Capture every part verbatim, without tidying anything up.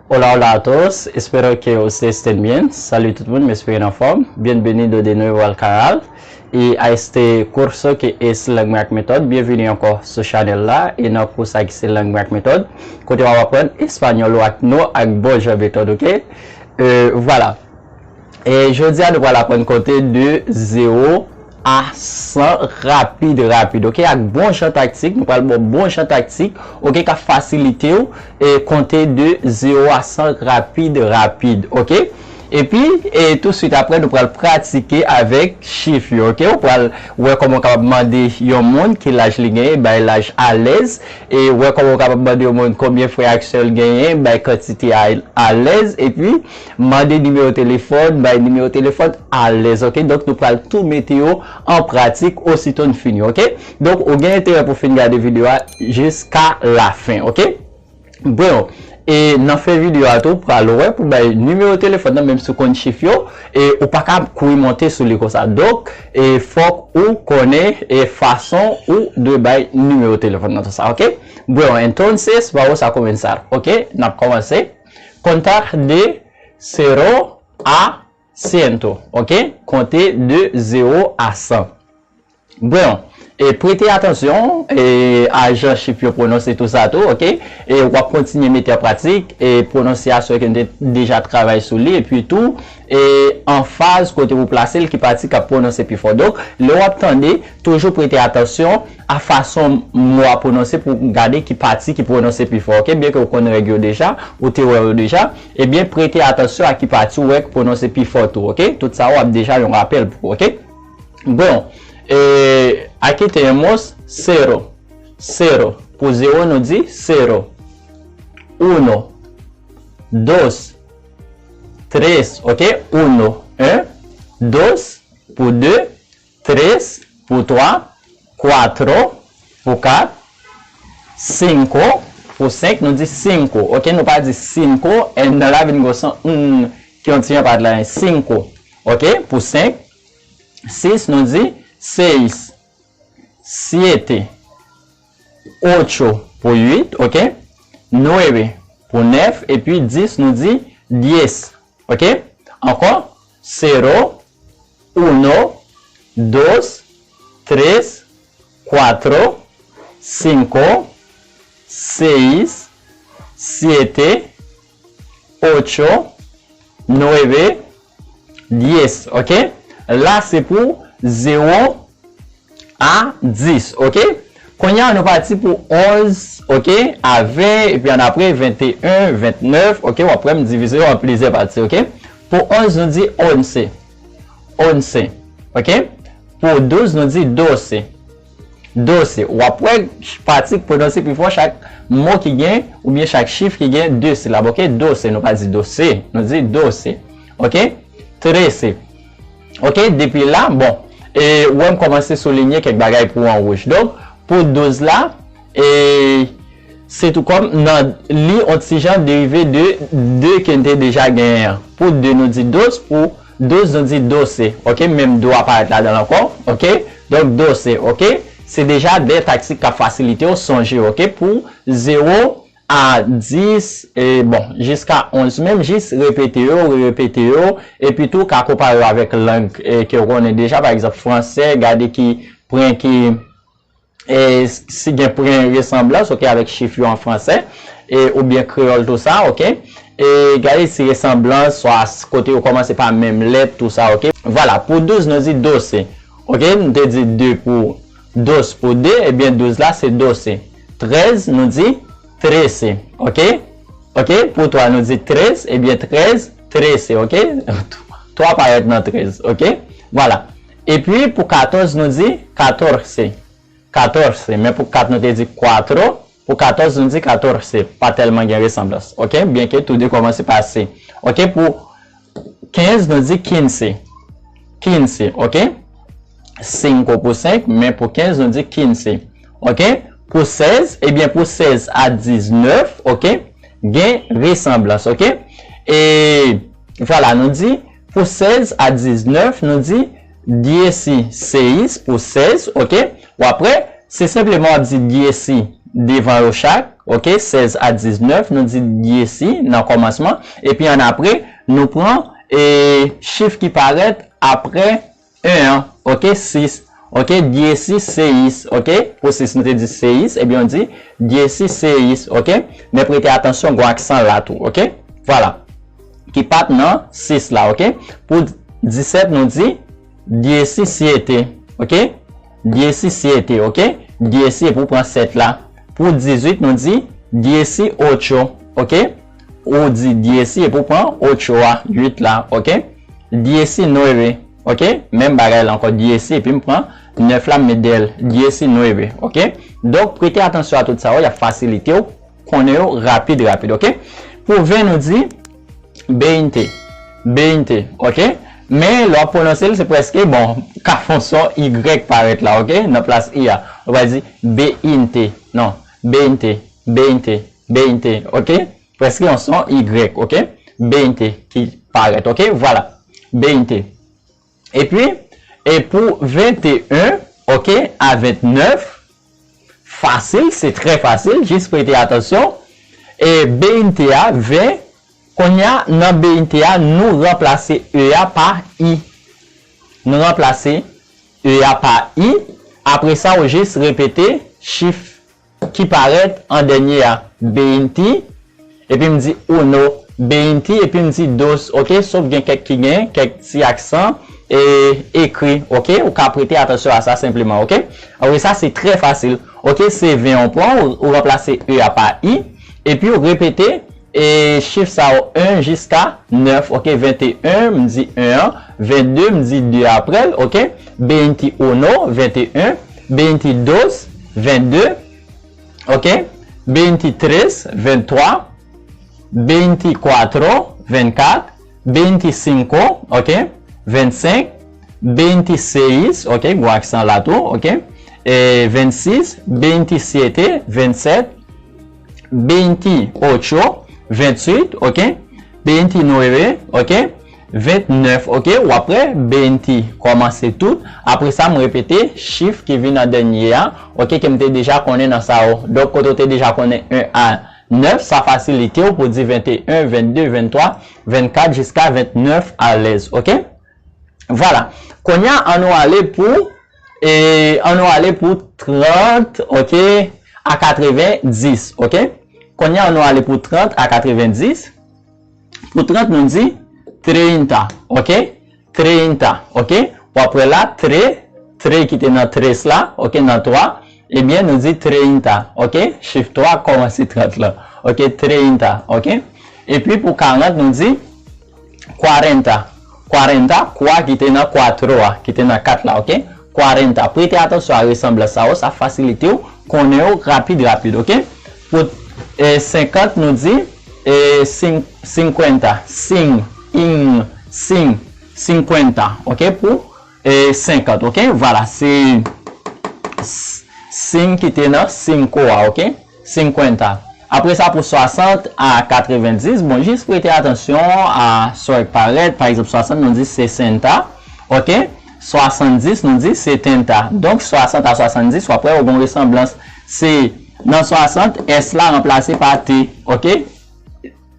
Hola, hola a todos, espero que ustedes estén bien. Salut tout moun, m espere n anfòm. Bienvenido de nuevo al canal. Y a este curso que es Lengua ak Metòd. Byenveni ankò sou chanèl la. E nan kou sa ki se Lengua ak Metòd, kote w ap aprann espanyòl ou ak non ak bon jan metòd, oke? Euh, voilà. E jodi a, nou pral aprann konte de zewo a san rapid, rapid, oke? Ak bon jan taktik, nou pral ba w bon jan taktik, oke, k ap fasilite w e konte de zewo a san rapid, rapid, oke? Epi, e tou swit apre, nou pral pratike avèk chif yo, oke? Ou pral wè kòman w kapab mande yon moun ki laj li genyen, bay laj alèz, e wè kòman w kapab mande yon moun konbyen frè ak sè l genyen, bay kantite a alèz, epi mande nimewo telefòn, bay nimewo telefòn alèz, oke? Donk, nou pral tou mete yo an pratik osito n fini, oke? Donk, ou gen enterè pou fin gade videyo a jiska lafen, oke? Bon, e nan fen videyo a tou, pral wè pou bay nimewo telefòn nan, menm si w konn chif yo, e ou pa ka kouri monte sou li konsa. Donk, e fòk ou konnen e fason ou dwe bay nimewo telefòn nan tou sa, oke? Bueno, entonces, vamos a comenzar, oke? N ap kòmanse. Contar de cero a ciento, oke? Konte de zewo a san. Bon, e prete atansyon e a jan chif yo pwononse tou sa tou, oke? E w ap kontinye mete an pratik e pwononsyasyon ke n te deja travay sou li, epi tou e anfaz kote pou plase l, ki pati k ap pwononse pi fò. Donk, lè w ap tande, toujou prete atansyon a fason mo a pwononse pou gade ki pati ki pwononse pi fò, oke? Byenke w konn règ yo deja, ou te wè yo deja, ebyen, prete atansyon a ki pati w wè k pwononse pi fò tou, oke? Tout sa w ap deja yon rapèl pou, oke? Bon, e, aquí tenemos cero. Cero. Pou zewo, nou di cero. Uno. Dos. Tres. Oke? Uno. Un. Dos. Pou de. Tres. Pou twa. Cuatro. Pou kat. Cinco. Pou senk. Nou di cinco. Oke? Nou pa di cinco. N nan la vin gwo son. N ki yon ti jan pa t la. Cinco. Oke? Pou senk. Sis, nou di seis. Siete. Ocho pou uit, oke? Nueve pou nèf, epi dis, nou di diez, oke? Ankò, cero, uno, dos, tres, cuatro, cinco, seis, siete, ocho, nueve, diez, oke? La, se pou zewo a dis, oke? Kounye a, nou pati pou onz, oke? A ven, epi annapre, venteyen, ventnèf, oke? W ap wè m divize yo an plizyè pati, oke? Pou onz, nou di once, once, oke? Pou douz, nou di doce, doce. W ap wè pati k pwononse pi fò chak mo ki gen, oubyen chak chif ki gen de silab, oke? Doce, nou pa di doce, nou di doce, oke? Trece. Oke, depi la, bon, e, ou wè m kòmanse soulinye kèk bagay pou an wouj. Donk, pou douz la, e, se tou kòm nan li on ti jan derive de de ke n te deja genyen an. Pou de, nou di dos, pou douz, nou di doce. Oke, menm do a parèt ladan l ankò. Oke, donk doce, oke, se deja de taktik k ap fasilite w sonje, oke, pou zewo a dis, e, bon, jiska onz menm, jis repete yo, rerepete yo, epi tou ka konpare yo avèk lang, e, ke w konnen deja, pa egzanp, fransè, gade ki pwen ki, e, si gen pwen resanblans, oke, avèk chif yo an fransè, e, oubyen kreyòl tou sa, oke? E, gade si resanblans, swa s-, kote yo kòmanse pa menm lèt, tou sa, oke? Vwala, pou douz, nou di doce, oke? Nou te di de pou, dos pou de, ebyen, douz la, se doce. Trèz, nou di trece, oke? Oke, pou twa, nou di tres, ebyen, trèz, trece, oke? Twa parèt nan trèz, oke? Vwala. Epi, pou katòz, nou di catorce, catorce. Men pou kat, nou te di cuatro. Pou katòz, nou di catorce. Pa tèlman gen resanblans, oke? Byenke tou de kòmanse pa C. Oke, pou kenz, nou di quince. Quince, oke? Cinco pou senk, men pou kenz, nou di quince. Oke? Pou sèz, ebyen, pou sèz a diznèf, oke? Gen resanblans, oke? E vwala, nou di, pou sèz a diznèf, nou di dieciséis pou sèz, oke? W ap wè, se senpleman w ap di dieci devan yo chak, ok, sèz a diznèf, nou di dyesi nan kòmansman, epi annapre, nou pran e, chif ki parèt apre en an, ok, sis, ok, dyesi seyis, ok, pou sis nou te di seyis, ebyen nou di dyesi seyis, ok, men prete atansyon, gen aksan la tou, ok, vwala, ki pa t nan sis la, ok, pou disèt nou di dyesi syete, ok, dyesi syete, ok, dyesi epi w pran sèt la, pou dizuit nou di dyesi ocho, ok, ou di dyesi epi w pran ocho a, uit la, ok, dyesi nueve, ok, menm bagay la ankò, dyesi epi m pran nèf la, m met dèyè l, dyesi nueve, ok, donk prete atansyon a tout sa yo, y ap fasilite w konnen yo rapid rapid, ok, pou ven nou di beinte, beinte, ok, men lè w ap pwononse l, se prèske, bon, ka fè yon son Y parèt la, ok, nan plas I a, ou va di beinte, non, beinte, beinte, beinte, ok, prèske yon son Y, ok, beinte ki parèt, ok, vwala, beinte. Epi, e pou venteyen, ok, a ventnèf, fasil, se trè fasil, jis prete atansyon. E beinte a, ven, kounye a, nan beinte a, nou ranplase E a pa I. Nou ranplase E a pa I. Apre sa, ou jis repete chif ki parèt an dènye a, beinte, epi m di uno, beinte, epi m di dos, ok, sof gen kèk ki gen kèk ti aksan e, ekri, ok, ou ka prete atansyon a sa senpleman, ok. Apre sa, se trè fasil, ok, se ven ou pran, ou, ou ranplase E a pa I, epi ou repete e, chif sa yo, en jiska nèf, ok, venteyen, m di en an, vennde, m di de apre l, ok, beinte uno, venteyen, beinte dos, vennde, ok, beinte tres, venntwa, beinte cuatro, vennkat, beinte cinco, ok, vennsenk, beinte seis, ok, gen aksan la tou, ok, e, vennsis, beinte siete, vennsèt, beinte ocho, ventuit, ok, beinte nueve, ok, ventnèf, ok, ou ap wè beinte kòmanse tout. Apre sa, m repete chif ki vin an dènye a, ok, ke m te deja konnen nan sa yo. Donk, kote w te deja konnen en a nèf, sa fasilite w pou di venteyen, vennde, venntwa, vennkat jiska ventnèf alèz, ok? Vwala. Kounye a, ann nou ale pou, e, ann nou ale pou trant, ok, a katrevenndis, ok? Kounye a, ann nou ale pou trant a katrevenndis. Pou trant, nou di treinta, ok? Treinta, ok? W ap wè la, tre, tre ki te nan tres la, ok, nan twa, ebyen, nou di treinta, ok? Chif twa kòmanse trant lan, ok? Treinta, ok? Epi pou karant, nou di cuarenta, cuarenta, kwa ki te nan cuatro a, ki te nan kat la, ok? Cuarenta. Prete atansyon a resanblans sa yo, sa fasilite w konnen yo rapid, rapid, ok? Pou, e, senkant, nou di, e, cin-, cincuenta, cin, in, cin, cincuenta, ok? Pou, e, senkant, ok? Vwala, se s-, cin ki te nan cinco a, ok? Cincuenta. Apre sa, pou swasant a katrevenndis, bon, jis prete atansyon a sa k parèt. Pa egzanp, swasant, nou di sesenta, ok? Swasanndis, nou di setenta. Donk, swasant a swasanndis, w ap wè yo gen yon resanblans. Se nan swasant, S la ranplase pa T, ok?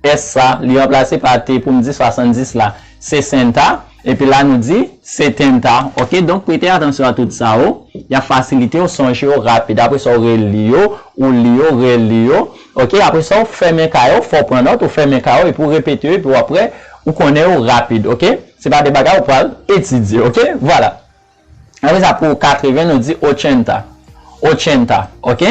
S sa, li ranplase pa T pou m di swasanndis la. Sesenta, epi la nou di setenta. Ok, donk prete atansyon a tout sa yo. Y ap fasilite w sonje yo rapid. Apre sa, w reli yo, ou li yo, reli yo. Ok, apre sa, w fèmen kay ou, fò w pran nòt, ou fèmen kay ou, epi w repete yo, epi w ap wè, ou konnen yo rapid. Ok, se pa de bagay ou pral etidye. Ok, vwala. Apre sa, pou katreven, nou di ochenta. Ochenta, ok?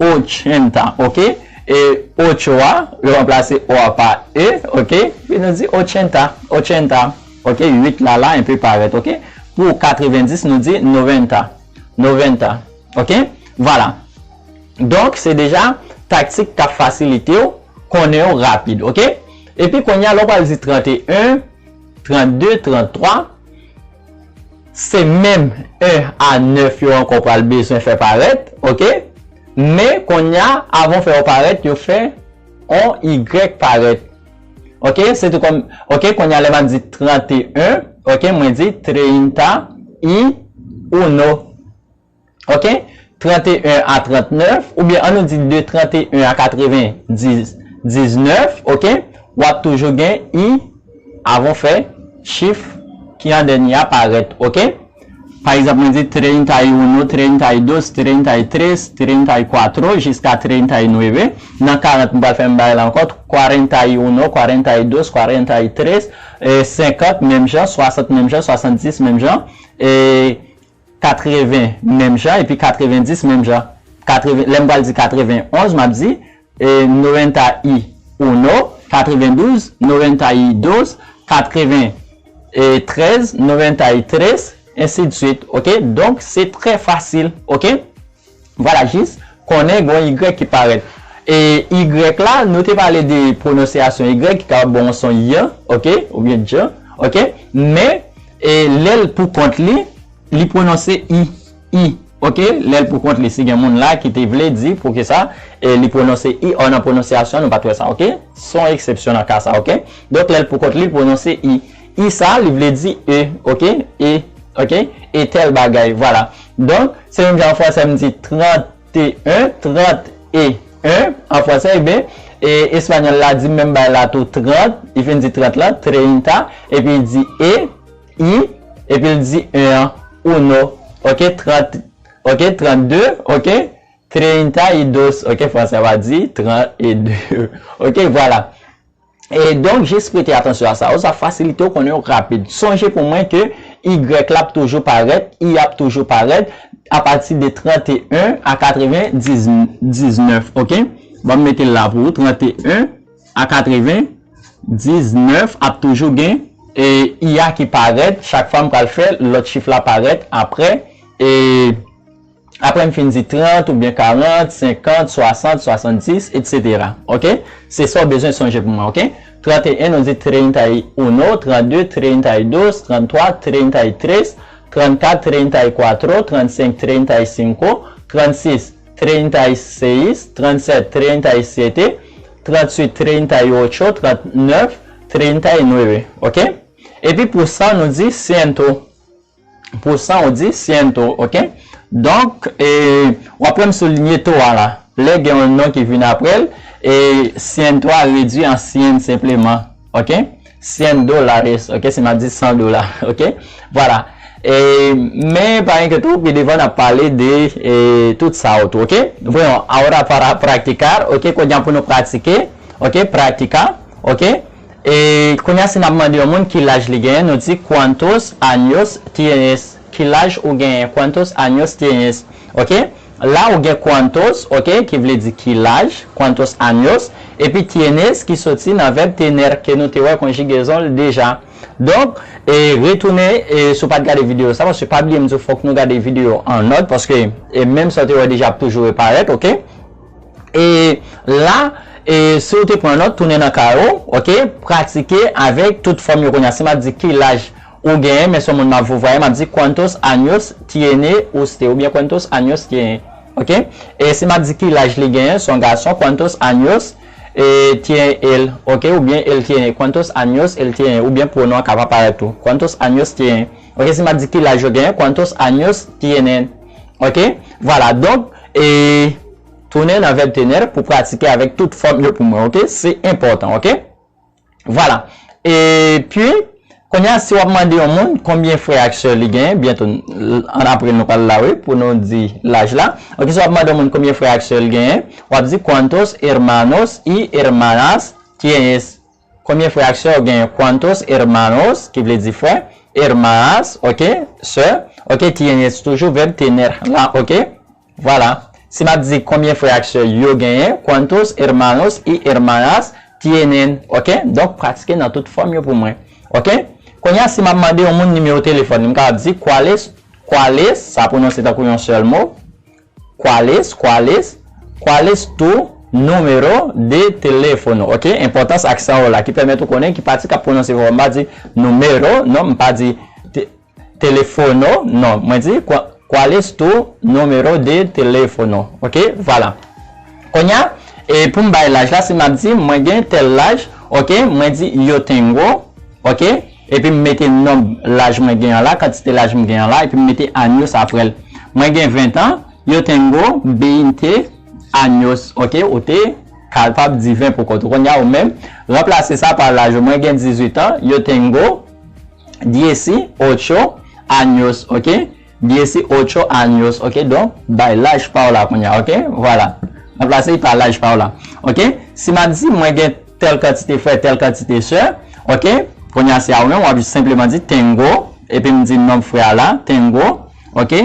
Ochenta, ok? E ocho a, yo ranplase O a pa E, ok? Epi nou di ochenta, ochenta, ok? Uit la, la, enpe parèt, ok? Pou katrevenndis, nou di noventa, noventa, ok? Vwala. Donk, se deja taktik k ap fasilite w konnen yo rapid, ok? Epi kounye a, lè w pral di tranteyen, trannde, tranntwa, se menm en a nèf yo ankò pral bezwen fè parèt, ok? Men kounye a, avan w fè yo parèt, yo fè on Y parèt. Ok, se tou kòm, ok, kounye a lè m ap di tranteyen, ok, mwen di treinta y uno. Ok, trant e en a trant nèf, oubyen ann nou di de trant e en a katrevendiznèf, ok, w ap toujou gen i avan w fè chif ki an dènye a parèt, ok? Pa egzanp, mwen di treinta e uno, treinta e dos, treinta e tres, treinta e cuatro, jiska treinta e nueve. Nan karant, m pral fè menm bagay la ankò, cuarenta y uno, cuarenta y dos, cuarenta y tres, e senkant menm jan, swasant menm jan, swasanndis menm jan, e katreven menm jan, epi katrevendis menm jan. Katreven, lè m pral di katrevenonz, m ap di e, noventa y uno, katrevendouz, noventa y dos, katreventrez, noventa y tres, ensi de suite, ok? Donk, se trè fasil, ok? Vwala, jis konnen gon igrèk ki parèt. E igrèk la, nou te pale de pwononsyasyon igrèk ki kapab bon yon son y, ok? Oubyen dj, ok? Men, e lè l pou kont li, li pwononse i, i, ok? Lè l pou kont li, si gen moun la ki te vle di poukisa e li pwononse i, ò nan pwononsyasyon nou pa t wè sa, ok? Se yon eksepsyon nan ka sa, ok? Donk, lè l pou kont li, li pwononse i. I sa, li vle di e, ok? E, ok? E tèl bagay, vwala. Donk, se menm jan an fransè m di trant e en, trant e en, an fransè, ebyen, e espanyòl la di menm bagay la tou, trant, li fin di trant lan, treinta, epi li di e, i, epi l di en an, uno, ok, trant, ok, trannde, ok, treinta y dos, ok, fransè va di trant e de, ok, vwala. E donk, jis prete atansyon a sa, sa fasilite w konnen w rapid. Sonje pou mwen ke igrèk la ap toujou parèt, i ap toujou parèt apati de trant e en a katrevendiznèf, ok? Ban m mete l la pou ou, trant e en a katrevendiznèf ap toujou gen e i a ki parèt chak fwa m pral fè lòt chif la parèt apre, e apre m fin di trant oubyen karant, senkant, swasant, swasanndis, etsetera. Ok? Se sa w bezwen sonje pou mwen, ok? Trant e en, nou di treinta y uno, trant de, treinta y dos, trant twa, treinta y tres, trant kat, treinta y cuatro, trant senk, treinta y cinco, trant sis, treinta y seis, trant sèt, treinta y siete, trant uit, treinta y ocho, trant nèf, treinta y nueve, ok? Epi pou san, nou di ciento. Pou san, ou di ciento, ok? Donk, e, w ap wè m soulinye to a la. Lè gen yon non ki vin apre l, e ciento a redui an cien senpleman, ok? Cien dólares, ok? Si m ap di san dola, ok? Vwala. E, men pa enkyete w, pi devan n ap pale de, e, tout sa yo tou, ok? Bueno, ahora para practicar, ok? Kounye a pou nou pratike, ok? Practica, ok? E kounye a, si n ap mande yon moun ki laj li genyen, nou di, "Cuántos años tienes?" Ki laj ou genyen? "Cuántos años tienes?" Ok? La, ou gen cuántos, ok, ki vle di ki laj, "cuántos años", epi tienes, ki soti nan vèb tener, ke nou te wè konjigezon l deja. Donk, e, retounen, e, si w pa t gade videyo sa, paske pa bliye m di w, fòk nou gade videyo an nòt, paske, e, menm sa w te wè deja ap toujou reparèt, ok? E la, e si w te pran nòt, tounen nan kay ou, ok? Pratike avèk tout fòm yo kounye a. Si m ap di ki laj ou genyen, men se yon moun m ap voye, m ap di, "Cuántos años tiene usted?" Oubyen, "Cuántos años tiene?" Ok? E si m ap di ki laj li genyen, se yon gason, "¿Cuántos años, e, tiene él?" Ok? Oubyen, "Él tiene, ¿cuántos años él tiene?" Oubyen, pwonon an ka pa parèt tou. "¿Cuántos años tiene?" Ok? Si m ap di ki laj yo genyen, "¿Cuántos años tienen?" Ok? Vwala. Donk, e, tounen nan vèb tener pou pratike avèk tout fòm yo pou mwen, ok? Se enpòtan, ok? Vwala. Epi, kounye a, si w ap mande yon moun konbyen frè ak sè li genyen, byento, an apre nou pral la, wi, pou nou di laj la. Ok, si w ap mande yon moun konbyen frè ak sè li genyen, w ap di, "¿Cuántos hermanos y hermanas tienes?" Konbyen frè ak sè w genyen? "¿Cuántos hermanos?", ki vle di frè, "hermanas", ok, sè, ok, "tienes", toujou vèb tener la, ok? Vwala. Si m ap di konbyen frè ak sè yo genyen, "¿Cuántos hermanos y hermanas tienen?" Ok? Donk, pratike nan tout fòm yo pou mwen. Ok? Kounye a, si m ap mande yon moun nimewo telefòn, m kapab di, "¿Cuál es, cuál es?" Sa pwononse tankou yon sèl mo. "¿Cuál es, cuál es, cuál es tu número de teléfono?" Ok? Enpòtans aksan yo la, ki pèmèt ou konnen ki pati k ap pwononse vwèb. M pa di numero, non, m pa di te-, teléfono, non. Mwen di, "Cua-, ¿cuál es tu número de teléfono?" Ok, vwala. Kounye a, e pou m bay laj la, si m ap di, "Mwen gen tèl laj", ok, mwen di, "Yo tengo", ok, epi m mete nonb laj mwen gen an la, kantite laj m gen an la, epi m mete años apre l. Mwen gen ven an, Yo tengo veinte años, ok? Ou te kapab di ven pou kont ou. Kounye a ou menm, ranplase sa pa laj ou. Mwen gen dizuit an, yo tengo dieciocho años, ok? Dieciocho años, ok? Donk, bay laj pa w la kounye a, ok? Vwala. Ranplase pa laj pa w la, ok? Si m ap di, mwen gen tèl kantite frè, tèl kantite sè, ok? Kounye a, se a ou menm, w ap senpleman di, tengo, epi m di nonb frè a la, tengo, ok?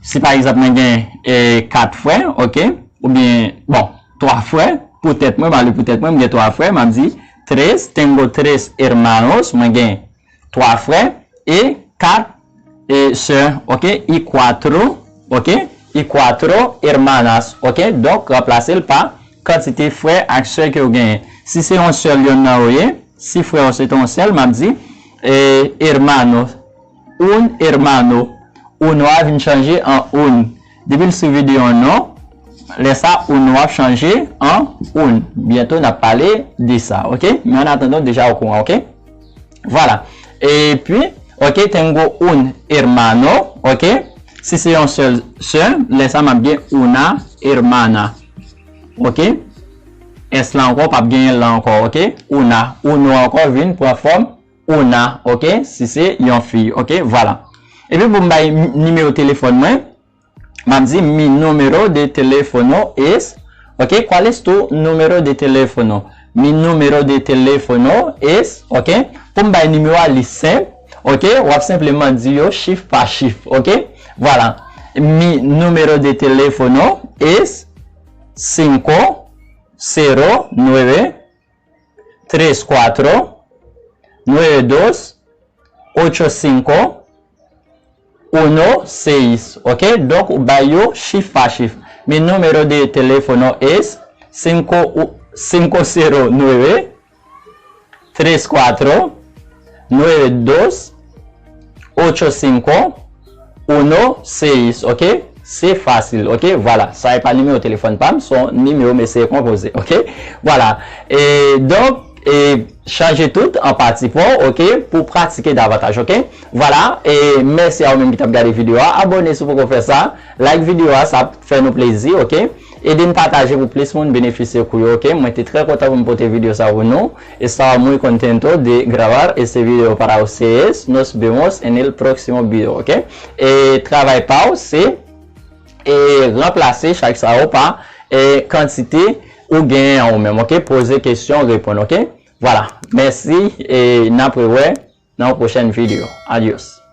Si pa egzanp, mwen gen, e, kat frè, ok? Oubyen, bon, twa frè, pou tèt mwen, m ale pou tèt mwen, m gen twa frè, m ap di, tres, tengo tres hermanos, mwen gen twa frè, e kat, e, sè, ok? Y cuatro, ok? Y cuatro hermanas, ok? Donk, ranplase l pa kantite frè ak sè ke w genyen. Si se yon sèl yonn nan yo ye, si frè w se te yon sèl, m ap di, e, hermano, un hermano, uno a vin chanje an un. Depi l sou videyo an non, lè sa uno ap chanje an un. Byento n ap pale de sa, ok? Men an atandan, w deja okouran, ok? Vwala. Epi, ok, tengo un hermano, ok? Si se yon sèl sè, lè sa m ap gen una hermana, ok? S la ankò, p ap genyen l la ankò, ok? Una, uno ankò vin pran fòm una, ok? Si se yon fi, ok? Vwala. Epi pou m bay nimewo telefòn mwen, m ap di mi número de teléfono es, ok? ¿Cuál es tu número de teléfono? Mi número de teléfono es, ok? Pou m bay nimewo a, li senp, ok? W ap senpleman di yo chif pa chif, ok? Vwala. Mi número de teléfono es cinco cero nueve tres cuatro nueve dos ocho cinco uno seis, ok? Donk, ou bay yo chif pa chif. Mi número de teléfono es cinco, cinco cero nueve tres cuatro nueve dos ocho cinco uno seis, ok? Se fasil, ok? Vwala, sa e pa nimewo telefòn pa m, se yon nimewo m eseye konpoze, ok? Vwala. E donk, e chanje tout an pati pa w, ok? Pou pratike davantaj, ok? Vwala, e mèsi a ou menm ki t ap gade videyo a. Abòne si w poko fè sa. Like videyo a, sa ap fè nou plezi, ok? Ede n pataje pou plis moun benefisye kou yo, ok? Mwen te trè kontan pou m pote videyo sa pou nou. Estaba muy contento de grabar este video para ustedes. Nos vemos en el próximo video, ok? E travay pa w se, e ranplase chak sa yo pa, e kantite ou genyen an ou menm, ok? Poze kesyon, reponn, ok? Vwala. Mèsi, e n ap rewè nan yon pwochèn videyo. Adios.